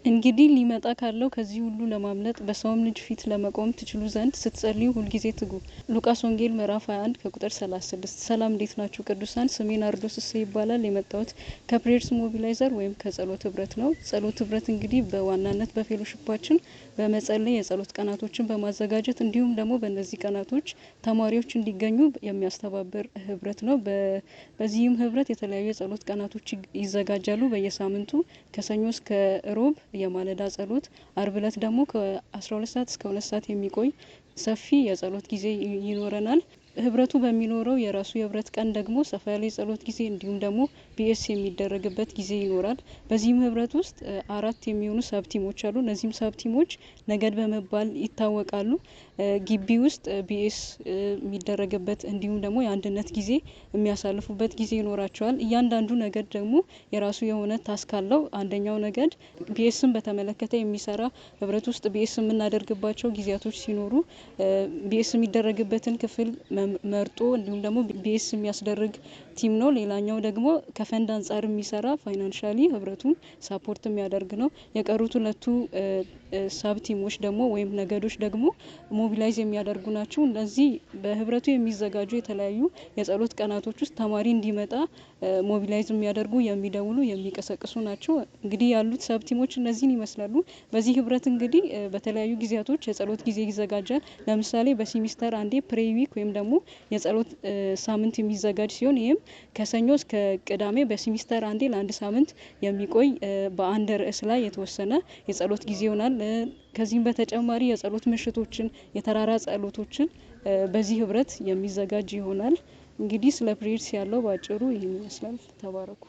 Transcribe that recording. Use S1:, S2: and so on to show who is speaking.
S1: እንግዲህ ሊመጣ ካለው ከዚህ ሁሉ ለማምለጥ በሰውም ልጅ ፊት ለመቆም ትችሉ ዘንድ ስትጸልዩ ሁልጊዜ ትጉ። ሉቃስ ወንጌል ምዕራፍ 21 ከቁጥር 36። ሰላም፣ እንዴት ናችሁ ቅዱሳን? ስሜ ናርዶስ እሰይ ይባላል። የመጣሁት ከ Prayers Mobilizer ወይም ከጸሎት ህብረት ነው። ጸሎት ህብረት እንግዲህ በዋናነት በ fellowship ኣችን በመጸለይ፣ የጸሎት ቀናቶችን በማዘጋጀት፣ እንዲሁም ደግሞ በእነዚህ ቀናቶች ተማሪዎች እንዲገኙ የሚያስተባብር ህብረት ነው። በዚህም ህብረት የተለያዩ የጸሎት ቀናቶች ይዘጋጃሉ። በየሳምንቱ ከሰኞ እስከ ሮብ የማለዳ ጸሎት፣ አርብ እለት ደግሞ ከ12 ሰዓት እስከ 2 ሰዓት የሚቆይ ሰፊ የጸሎት ጊዜ ይኖረናል። ህብረቱ በሚኖረው የራሱ የህብረት ቀን ደግሞ ሰፋ ያለ የጸሎት ጊዜ እንዲሁም ደግሞ BS የሚደረግበት ጊዜ ይኖራል። በዚህም ህብረት ውስጥ አራት የሚሆኑ sub team ኦች አሉ። እነዚህም sub team ኦች ነገድ በመባል ይታወቃሉ። ግቢ ውስጥ BS የሚደረግበት እንዲሁም ደግሞ የአንድነት ጊዜ የሚያሳልፉበት ጊዜ ይኖራቸዋል። እያንዳንዱ ነገድ ደግሞ የራሱ የሆነ task አለው። አንደኛው ነገድ BS ን በተመለከተ የሚሰራ፣ ህብረት ውስጥ BS የምናደርግባቸው ጊዜያቶች ሲኖሩ BS የሚደረግበትን ክፍል መርጦ እንዲሁም ደግሞ BS የሚያስደርግ team ነው። ሌላኛው ደግሞ ከፈንድ አንጻር የሚሰራ፣ financially ህብረቱን support የሚያደርግ ነው። የቀሩት ሁለቱ sub team ኦች ደግሞ ወይም ነገዶች ደግሞ mobilize የሚያደርጉ ናቸው። እነዚህ በህብረቱ የሚዘጋጁ የተለያዩ የጸሎት ቀናቶች ውስጥ ተማሪ እንዲመጣ mobilize የሚያደርጉ፣ የሚደውሉ፣ የሚቀሰቅሱ ናቸው። እንግዲህ ያሉት sub team ኦች እነዚህን ይመስላሉ። በዚህ ህብረት እንግዲህ በተለያዩ ጊዜያቶች የጸሎት ጊዜ ይዘጋጃል። ለምሳሌ በሲሚስተር አንዴ pray week ወይም ደግሞ የጸሎት ሳምንት የሚዘጋጅ ሲሆን ይህም ከሰኞ እስከ ቅዳሜ በሲሚስተር አንዴ ለአንድ ሳምንት የሚቆይ በአንድ ርዕስ ላይ የተወሰነ የጸሎት ጊዜ ይሆናል። ከዚህም በተጨማሪ የጸሎት ምሽቶችን፣ የተራራ ጸሎቶችን በዚህ ህብረት የሚዘጋጅ ይሆናል። እንግዲህ ስለ Prayers ያለው በአጭሩ ይህን ይመስላል። ተባረኩ።